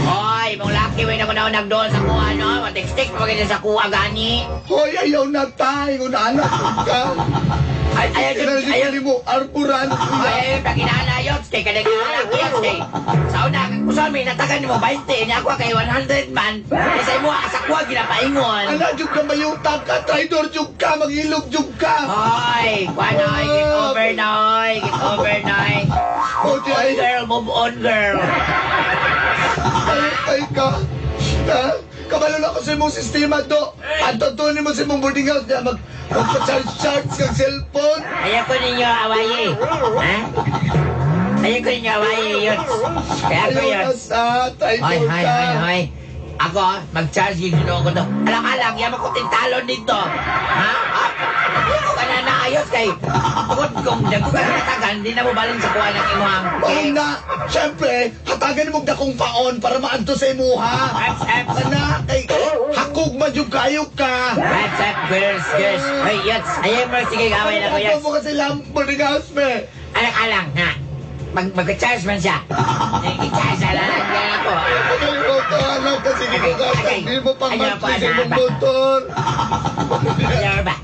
Hoy, mong laki way na ko na nagdoon sa kuha, no? Matik-tik pa ganyan sa kuha, gani. Hoy, ayaw na tayo. Naanak ka. Ay, ayaw, Ayaw, ayaw, ayaw mo, arburan. Ay, pag inaanayot, kay kanang inaanayot, kay sa una, kung may natagan mo 20, niya ako kay 100 man, kay sa imo, sa kuha, ginapaingon. Ala, jug ka mayutang ka, traitor jug ka, magilog jug ka. Hoy, kuha na, oy, get over na, oy, get over na, oy. O, di On ay, girl, move on girl. ay, ay ka. Ha? Kabalo na ako sa imong sistema, do. Anto-tunin mo sa imong boarding house niya, magpa-charge-charge kang cellphone. Ayaw ko ninyo awayi. Ha? Ayaw ko ninyo awayi, yun. Kaya ako Ayaw yun. na sa, traitor Hoy, hoy, ka. hoy, hoy. Ako, mag-charge yung ginoo ko to. Alang-alang, yaman ko tintalon dito. Ha? Ah, hindi ko ka na naayos kay tungod kung dagko ka natagan, di na mo balin sa kuha ng imuhang Maong na, syempre, hatagan mo dakong paon para maanto sa imuha. Eps, eps. Kana, kay, hakog man yung kayo ka. Eps, eps, girls, girls. Hoy, yots. Ayaw mo, sige, gawin ako, Ano yots. mo kasi lang boarding house, me. Alang-alang, ha? Mag-charge man siya. I-charge, alang-alang, yan ako. Pagaling ko to, anak, kasi hindi ko Okay. Hindi mo pang Ayaw po, monthly sa anak. imong motor. Ayaw ba?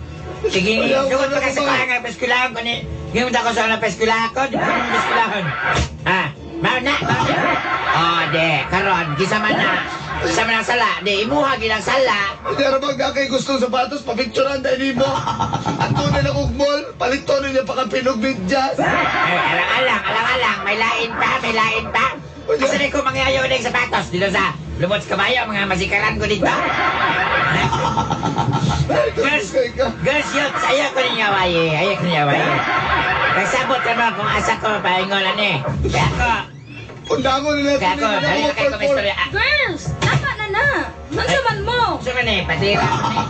Sige, Ayaw ko sugod na pa ka sa ba? kuha nga, peskulaan ko ni... Ngayon ko sa na peskulaan ko, di ko na peskulaan. Ha? Mao na, mao na. Oh, de, karon, gisa man na. Gisa man ang sala, de, imuha ginang sala. Hindi ara bang kay gustong sapatos, papicturean dahil mo. At tunay na kong mall, palitonin niya pa kapinog medyas. Ay, alang-alang, alang-alang, may lain pa, may lain pa. Asa na ko mangyayaw na yung sapatos dito sa lumot sa kabayo, mga masikaran ko dito. Ay, Girls, kay ka. girls, yun, ayaw ko ninyo awaye, ayaw ko ninyo awaye. Kasabot ka mo kung asa ko, paingon na ni. Kaya ako, Undangon nila kaya ako, dali na kayo kung istorya. Ah, Girls, tama na na. Unsa man mo? Gusto mo na eh, patira ko na eh.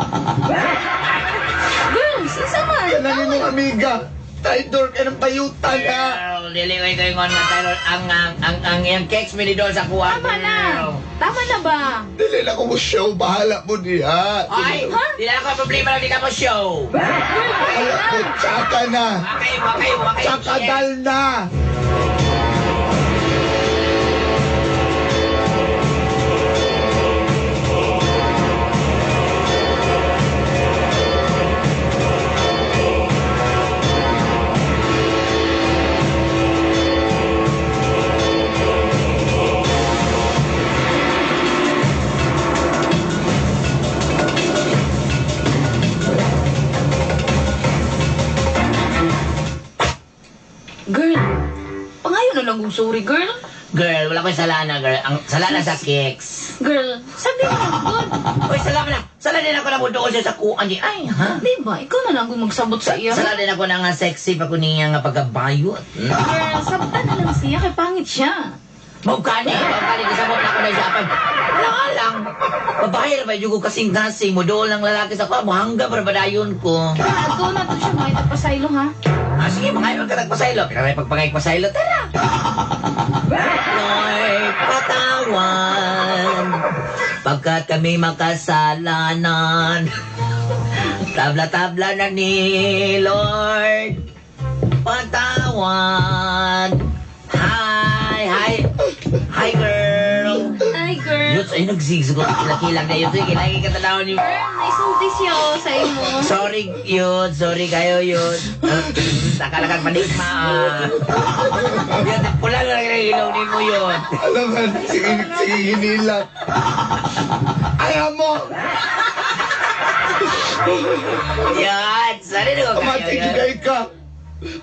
Girls, unsa man? Kanan imong amiga. Traitor ka ng payutan ha. Girl, dili ko ikaw ingon man tayo. Ang iyang cakes mi ni Dol sa kuha. Tama na. girl. Tama na ba? Dili na ko mo show, bahala mo diha. Ay, Ha? di na ako problema lang di ka mo show. Girl, tama Bahala na. mo, tsaka na. Wakay, wakay, wakay. Tsaka dal na. Girl, pangayo na lang kung sorry, girl. Girl, wala ko salana, girl. Ang salana sa cakes. Girl, sabi mo lang, good. Uy, salama na. Sala din ako na mudo siya sa kuha ni. Ay, ha? Di ba? Ikaw na lang kung magsabot sa iya. Sala din ako na nga sexy pa ko niya nga pagkabayot. Girl, sabtan na lang siya kay pangit siya. Maugkani, maugkani, kasabot na ako na siya. Pag, alang alang, babae ba yung kasing-kasing, mo doon lang lalaki sa kuha, mohangga para badayon ko. Tara, ato na to siya, mga itagpasaylo, ha? Ah, sige, mga ka nagpasaylo. Pero may pagpangay pasaylo, tara. Lord, patawan, pagkat kami makasalanan. Tabla-tabla na ni Lord, patawan. Hi, hi, hi girl. Hi, girl. Yuts, ay nagsigsig ko. Kilakilang na yun. Kilagi ka tanaw ni... Girl, naisulti siya oh, sa imo. Sorry, yun. Sorry kayo, yun. Nakalakang panigma. Ah. Yun, pula na lang yung ilaw ni mo yun. Alam mo, sige, sige, hinilak. Ayaw mo! Yun, sorry na ko kayo. Kamating Yun. jugay ka.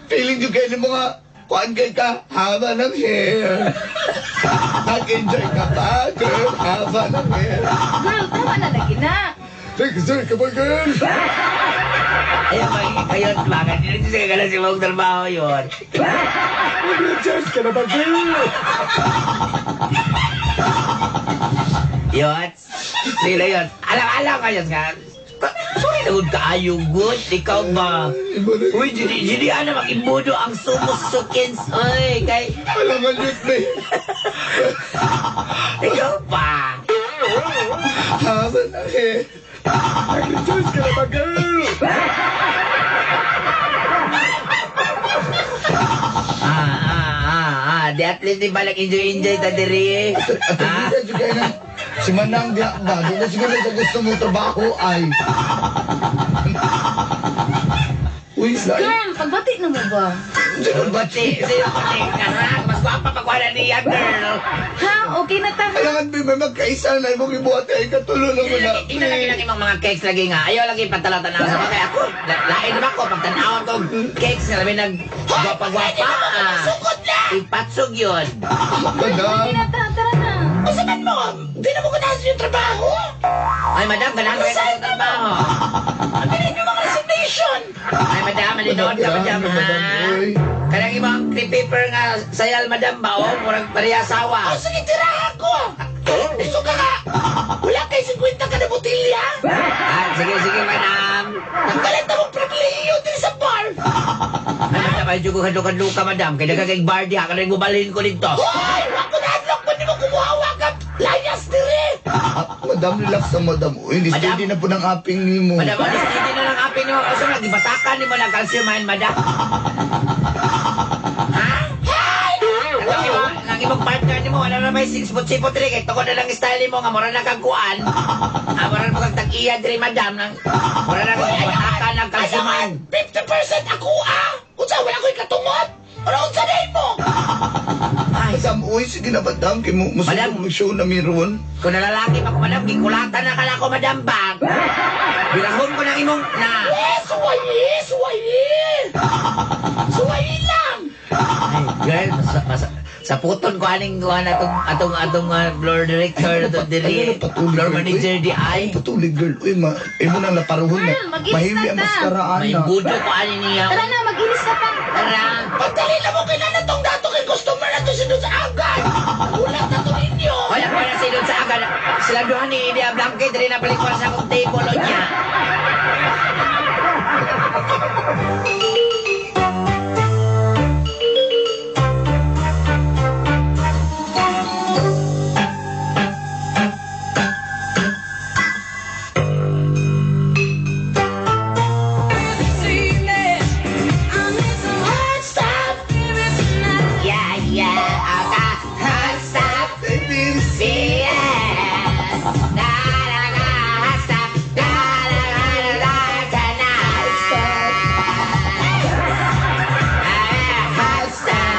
Feeling jugay ni mga kuan kay ka, haba ng hair. Nag-enjoy ka ba, girl? Haba ng hair. Girl, tama na lagi na. Nag-enjoy ka ba, girl? Ayun, kayo, bakit? Hindi siya ka na si Mong Trabaho yun. Nag-charge ka na ba, girl? Yun. Sila yun. Alam, alam ko yun nga. Sorry Tungod kaayo, good. Ikaw ba? Uy, judi, judi, ana, mag-imbudo ang sumusukins. Uy, kay, Alangan yun, babe. Ikaw pa. Hasan na eh. Nag-rejoice ka na ba, girl? Di at least di ba enjoy-enjoy ta diri. At hindi juga na si Manang diya ba? Di na siguro sa gusto mong trabaho ay. Uy, lain. Girl, pagbati na mo ba? Sino ba? Bati, sino bati? Ha? Mas gwapa pag wala niya, girl. Ha? Okay na ta. Kailangan ba may magkaisa na imong ibuhat ay katulong mo na. Ina lagi lang imong mga cakes lagi nga. Ayaw lagi pagtalaw-tanaw sa mga. Ako, lain naman ko. Pagtanawon ko, cakes nga labi nag gwapa-gwapa. Sugod na! Ipatsog yun. Madam. Okay na ta, tara na. Usapan mo! Di na mo kunasan yung trabaho! Ay, madam, ganahan ko yung trabaho. Ang bilhin yung mga resignation! Ay, madam, maninood ka, madam, ha? Kanang imong cream paper nga sayal, madam, ba? O, murag pareha sawa. O sige, tirahan ko! Gusto ka nga! Wala kay 50 ka na botilya! Ah, sige, sige, madam. Tanggalan na mong pribilehiyo din sa bar! Ay, madam, ay, jugo kadlo ka, madam. Kaya nagkakay bar diha, kanang bubalhin ko dito. Hoy! Wako na adlok mo di mo kumuha ka! Layas dire! Madam, relax na madam. Uy, Madam. steady na po ng aping ni mo. Madam, honestly, hindi na lang apin mo. O, sa gibatakan ni mo lang calcium, madam. Ha? Ang imong partner ni mo, wala na may sipot-sipot rin. Kaya tungkol na lang style mo nga, mura na kang kuan. Ah, mura na mo kang tag-iya diri, madam. Nang, mura na kang batakan ng calcium. 50% ako ah! Unsa wala ko'y katungot? Ano unsa na mo? Ay, Madam, uy, sige na madam. Kay mo, Madam. mag-show na meron. Kung nalalaki pa ko, madam, gikulatan na kala ko, madam, ba? Birahon ko ng imong na. Eh, suwayi! Suwayi! Suwayi lang! Ay, girl, mas, mas, sa puton ko aning kuan atong atong atong floor director atong diri floor manager di ay Patuloy, girl. Uy, ma, imo nang laparuhon na. Girl, mag-inis Mahimi na ang ta. maskaraan May na. budo ko ani niya. Tara na, mag-inis na ta. Tara. Pagdali na mo kailan tong dato kay customer na to sino sa agad. Ulat na to ninyo. Wala ko na silod sa agad. Sila duha ni India Blanque diri na palikwan sa akong table o niya. Yeah, yeah, aka, hot stop. Baby. Yeah. Da, da, da, hot stop. Da, da, da, da, da, da, Ah, hot stop.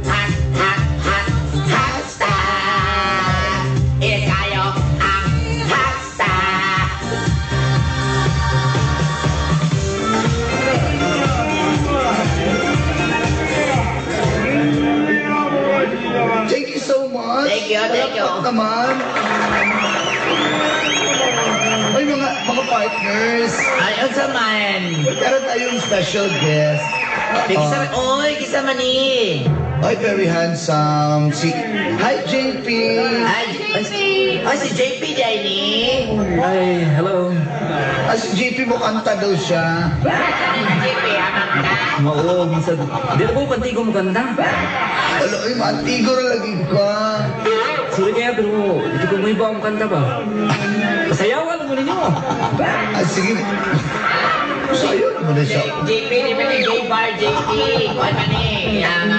Hot, hot, hot, hot stop. Ikayo ang hot stop. Thank you so much. Thank you, thank you. Palakpak naman. Ay, mga partners. Ay, unsa man? Meron tayong special guest. Di kisa, oy, kisa man ni. Ay, very handsome. Si, hi, JP. Ay, JP. ay, si JP dyan ni. Hi, hello. Ah, si JP mo kanta daw siya. JP, amang ka. Oo, minsan. Di na po, pantigo mo kanta. Alo, ay, maantigo na lagi ka. Sorry kaya, pero hindi ko mo iba ang kanta ba? Pasayawan mo ninyo. Ah, sige. Sayo naman na siya. JP, di ba ni J-Bar, JP? Kuan man ni. Yang,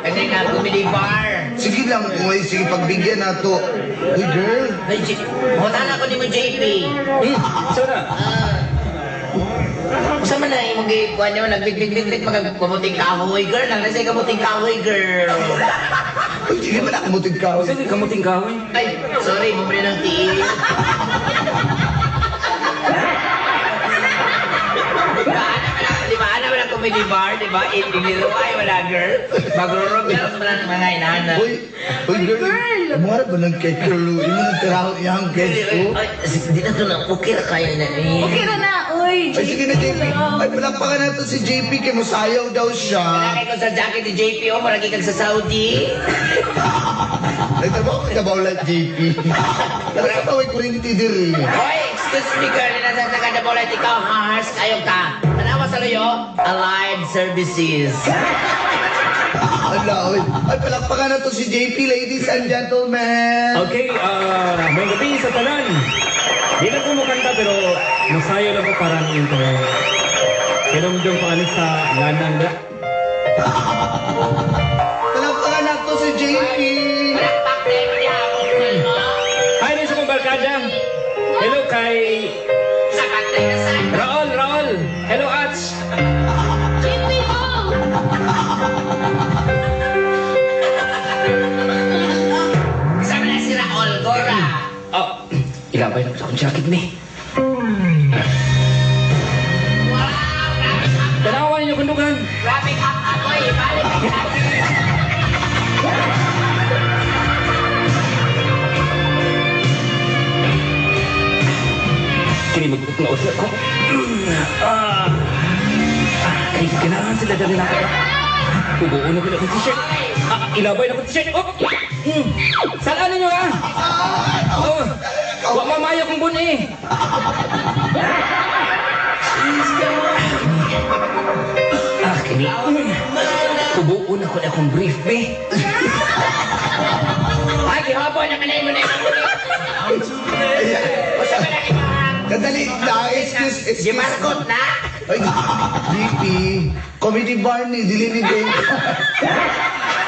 kasi nga, comedy bar. Sige lang, uy. Sige, pagbigyan na to. Uy, girl. Ay, J- Mutana ko ni mo, JP. Isa na. Usa man na imong gikuan niyo, nagbiglig-biglig mga kamuting kahoy, girl. Nang nasa kamuting kahoy, girl. Uy, sige man ako mutig ka. Kasi kamuting kahoy. Ay, sorry, bumili ng tiil. Di ba, alam mo na comedy bar, di ba? Iniliro ay wala, girl. Magro-robel sa mga mga inana. Uy, uy, girl. Mura ba ng cake, girl? Imo nang tiraho iyang cake ko. Ay, di na to na. Okay ra kaya na ni. Okay na na, oy. Ay, sige na, JP. Ay, palakpakan natin si JP kay musayaw daw siya. Wala kay ko sa jacket ni JP, oh, murag kag sa Saudi. Nagtrabaho ka daw like JP. Nagtrabaho ay kurinti diri. Hoy, Excuse me, girl. Nasa sa kada bola, ikaw, harsh kayo ka. Tanawa sa luyo, Allied Services. Ala, oy. Ay, palakpakan na to si JP, ladies and gentlemen. Okay, may gabi sa tanan. Di na ko makanta pero masayo lang ko para niyo to. Kinumdum pa ani sa lanang da. Palakpakan na to si JP. Palakpak din niya, mo. Hi rin sa kong barkada. Hello kay Sa kantay na sa... Raul, Raul. Hello, Ats. JP, oh! Kasama na si Raul Gora. Oh, ilabay na ko sa akong jacket ni. Wow, grabe ka. Tanawan ninyo kundugan. Grabe ka, amoy. Balik ka. Kini magutong na ko. Ah, kay kailangan sila dali na ako. Tubuon na ko na akong t-shirt. Ah, ilabay na ko t-shirt. Oh! Salaan ninyo ah! Oh, wa mamayo kong buni. Ah, kini. Tubuon ako na akong brief, be. Ay, gihapon na kanay mo na yung Usa ba na imang? Kadali na, excuse, excuse. Gimarkot na. Ay, JP, comedy bar ni, dili ni Dave.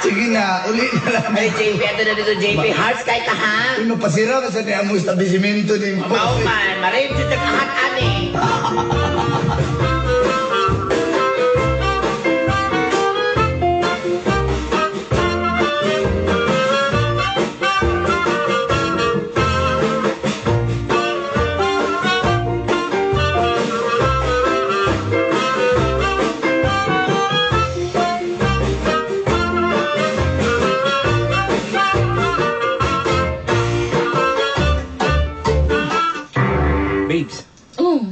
Sige na, uli na lang. Ay, JP, ato na dito, JP. Hearts kay ka, ha? Uy, mapasira ka sa niya mo establishmento ni mo. Mao man, marib jud ang kahat ani. Babes, Oh.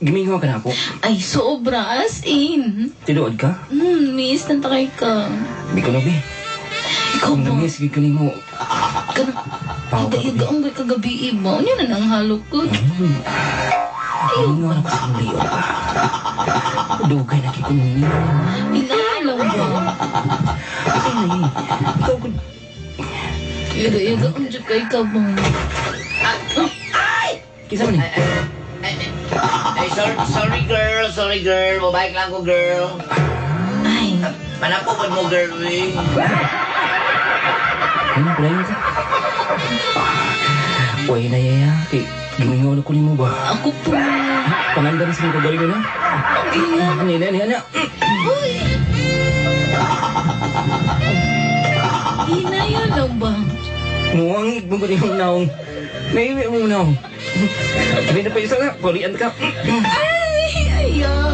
gimingaw ka na ako. Ay, sobra. As in. Tinuod ka? Miss, nantakay ka. Di ko na, be. Ikaw Kung ba? namiss, gid ko nimo. Kanang, Pao ka, iga ang kagabi ba? Ano na ang halok ko? Gimingaw na ko sa akong liyo ka. Dugay na kay ko nung Inaalaw ba? Ay, ikaw ko. Iga-iga ang dyan kay ka ba? Ay! Kinsa man ni? Ay, ay, ay, sorry, sorry girl, sorry girl. Mabike lang ko girl. Ay, Manapupod mo girl, eh. Ano, palayon ka? Uy, na yaya. Kay, gimingaw na ko nimo ba? ako po. Pangandam sa mga kagaling na. Okay nga. Ano, ano, ano? Uy! Hinayon lang ba? Muwangig mo ba yung naong? Naiwi mo naong. Hindi na pa isa na. Kulian ka. Ay, ayaw.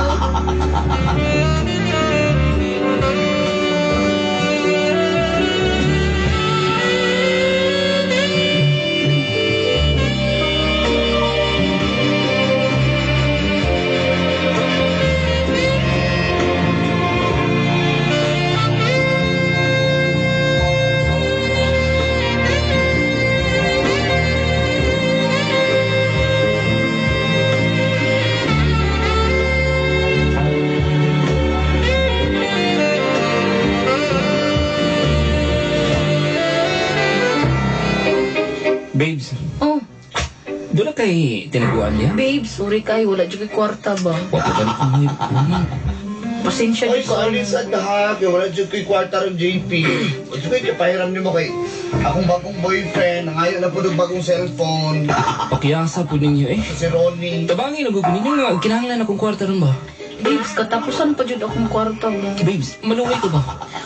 Babes, Oh, doon na kay tinaguan niya? babe, sorry kayo. Wala dyan kay kwarta ba? Wapo gani ko mo yung Pasensya Oy, dyan ko. sorry sa dahag. Wala dyan ko'y kwarta rin, JP. Wala dyan ko'y pahiram niyo mo kay akong bagong boyfriend. Nangayo na po ng bagong cellphone. Pakiyasa po ninyo eh. Si Ronnie. Tabangin na gugunin ninyo nga. Kinahanglan akong kwarta ron ba? Babes, katapusan pa dyan akong kwarta ba? Babes, maluway ko ba?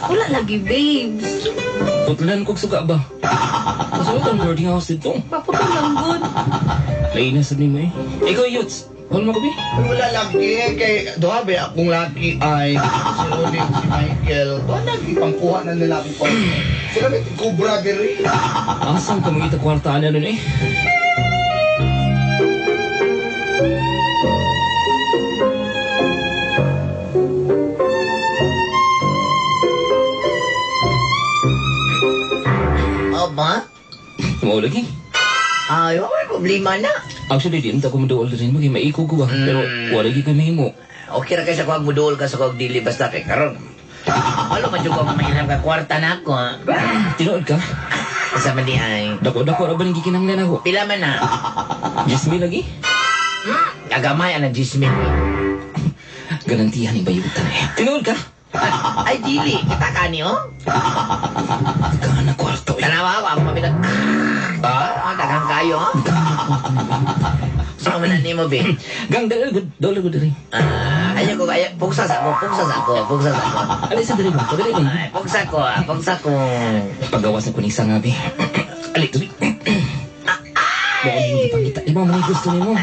Wala lagi, babes. Putlan kog suga ba? Kasunod ang boarding house dito. Paputol lang, good. Lain na sa nimo eh. Ikaw, Yuts. Hol mo ko, be? Wala lagi. Kay duha ba akong laki ay si Ronnie, si Michael. Duha lagi pangkuha na nila akong kwarta. Sila may kubra diri. Asang ka mangita kwarta na nun eh? Aba? Mao lagi. Ay, wala problema na. Actually, di naman ako maduol rin mo. Kaya maiko ko ba? Pero wala gyud ko mahimo. Okay ra kay sa kuwag muduol ka sa kuwag dili basta kay karon. Wala man jud ko mahiram ka kwarta na ako. Ha? Tinuod ka? Sa man di ay. Dako-dako ra ba ning gikinahanglan ako? Pila man na? 10,000 lagi? Agamay ang 10,000. Garantihan ni bayutan eh. Tinuod ka? Ay, dili. Kita ka ni, oh. Daghan na kwarto eh. Tanawa ako, ako mabigat. Ah, daghang kayo, oh. Saan man na nimo, be? Gang, dali gud, dali gud diri. Ah, ayaw ko, ayaw. Pugsa sa ako, pugsa sa ako, pugsa sa ako. Ali sa diri ba? Dali ba? Ay, pugsa ko, ah, pugsa ko. Pagawas na ko ni isang abi. Ali, dali. Baka mo ipakita. Di ba mo gusto nimo?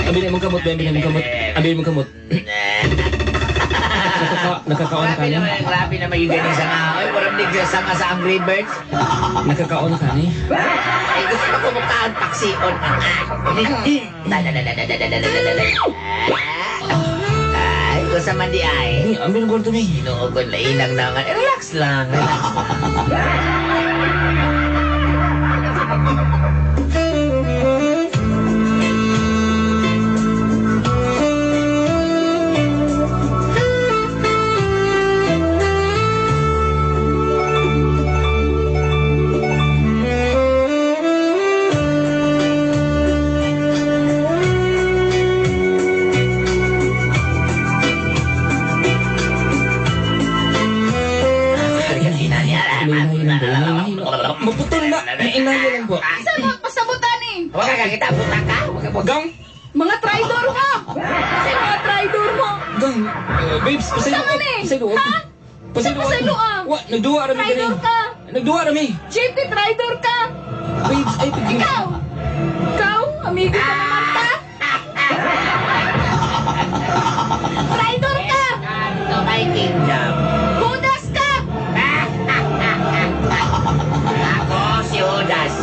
Abi na mong kamot, abi na mong kamot. Abi na mong kamot. Nakakaon ka Grabe ni? naman, grabe naman yung ganing sanga. Ay, parang sanga sa Angry Birds. Nakakaon ka ni? Ay, gusto ko kumukhaan taksion. Ay, gusto man di ay. Ni, abi na kwarto ni. Ginoo ko, lainag na nga. Eh, relax lang, relax lang. Maputol na. Inayo lang po. Sa mga pasabutan eh. Huwag ka kita, puta ka. Huwag ka, Gang! Mga traidor mo! Sa mga traidor mo! Gang! Babes, pasaylo. Saan man eh? Pasaylo. Ha? Pasaylo. Pasaylo, ah. Wa, nagduwa rami Traidor diri. ka! Nagduwa rami. JP, traidor ka! Babes, ay Ikaw! Ikaw, amigo ka ni Marta? Traidor ka! To my kingdom. Judas ka! Ako si Judas.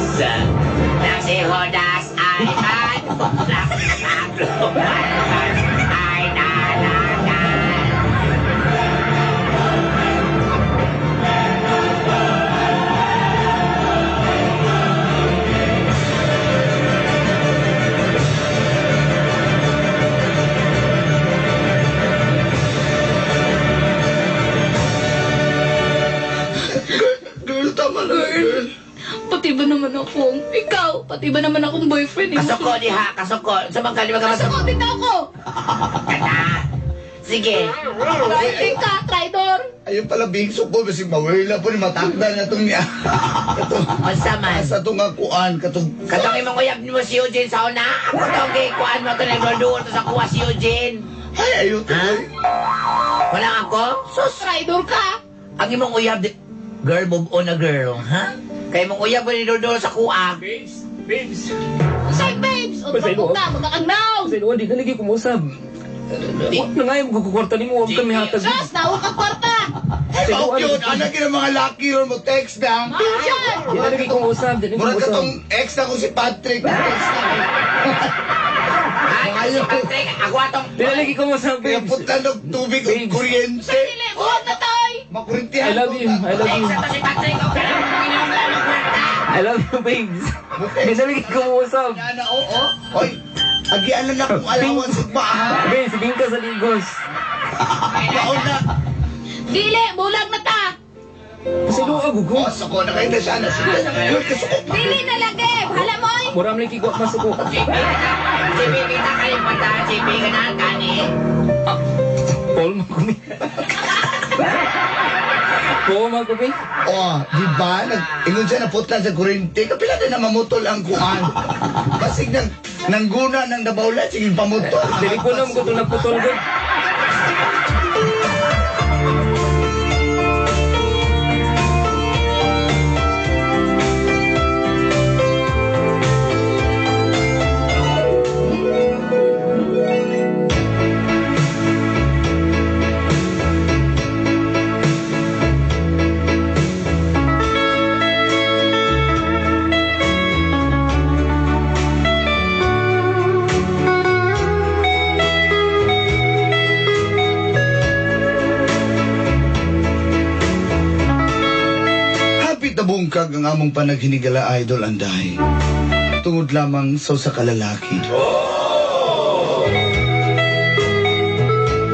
Na si Judas ay manulas at lumalabas ay nalagal. Girl, tama na, girl. Pati ba naman akong, ikaw, pati ba naman akong boyfriend? eh? Kasuko diha, kasuko. Sa mga kalima ka Kasuko, masuko. bitaw ko! Kata. Sige. Traidor ka, traidor! Ayun pala, bigso ko, bisig mawala po ni matakda na itong niya. Katong, Unsa man. sa itong nga kuan, katong, Katong imong uyab mo si Eugene sa una. Ako tong gikuan mo to nagduol to sa kuha si Eugene. ay, ayun to, Ha? oy. Wala ako? Sus, Traidor ka! ang imong uyab di... Girl, move on na girl, ha? Kay imong uyab mo nidudol sa kuha. Babes, babes. Say, babes! O, Pasaylo, ka, magkakagnaw! Pasaylo, di ka lagi kumusab. Wa na nga yung kukwarta nimo, wag kami hatag. Diyos, nawa ka kwarta! Ay, mao yun, anak yun ang mga lucky ron mo, text na. Pinsan! Di na lagi kumusab, di na Murag kumusab. katong ex na ko si Patrick, text na. Ay, si Patrick, ako atong... Di na lagi kumusab, Kaya babes. putlan og tubig og Babes. kuryente. Dili, buhat na tayo! Makurintihan I love you, I love Ex you. na to si Patrick, o kaya mo ginamang kwarta. I love you, babes. Di na lagi kumusab. Ana, oo. Oy, agian na na kung allowance ug ha. Babes, sabihin ka sa Ligos. Maon na. Dili, bulag na ta! Pasaylo, agugo. Oh, suko na kayo na siya na. Sige, girl, kasuko pa. Dili na lagi! Bahala mo ay! Mura man lagi ko masuko. JP, JP, kita kayo mata, JP, ganahan ka ni. Paul Magumi. Paul Magumi. Oh, di ba? Nag ingon siya na putlan sa kuryente. Kapila din na mamutol ang kuan. Basig nang nangguna ng nabawla, sige pamutol. Dili ko na mo itong nagputol ko. Hapit na bungkag ang among panaghinigala, Idol Anday. Tungod lamang sa usa ka lalaki.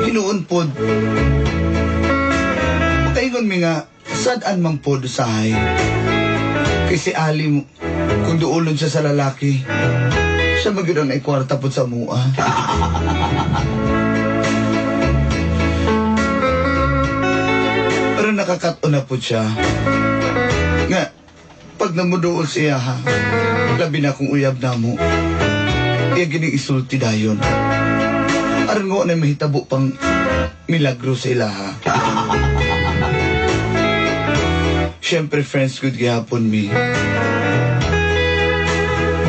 Hinuon pod. Makaingon mi nga, sad-an man pod usahay. Kay si Ali, kung duolon siya sa lalaki, siya magyud ang naikwarta pod sa mua. Pero nakakato na po siya. Nga, pag namuduol siya ha, labi na kung uyab na mo, iya gining isulti dayon. Aron nga na mahitabo pang milagro sa ilaha. Siyempre, friends, good gihapon mi.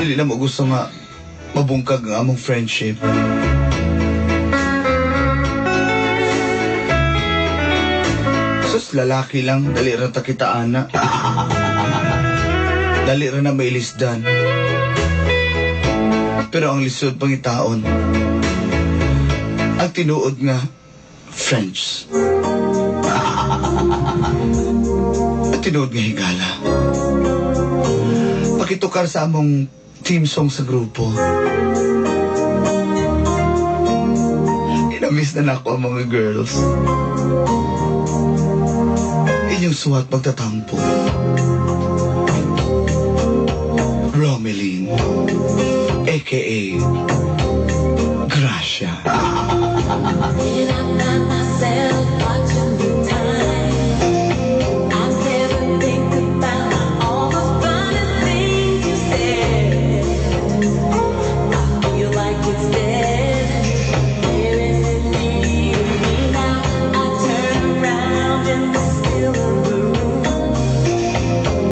Dili na mo gusto nga mabungkag ang among friendship. Sus, lalaki lang, dali ra ta kita ana. Dali ra na mailisdan. Pero ang lisod pangitaon, ang tinuod nga French. At tinuod nga higala. Pakitukar sa among team song sa grupo. Inamiss na nako ang mga girls. Inyong suwat magtatampo. Romeline, a.k.a. Gracia.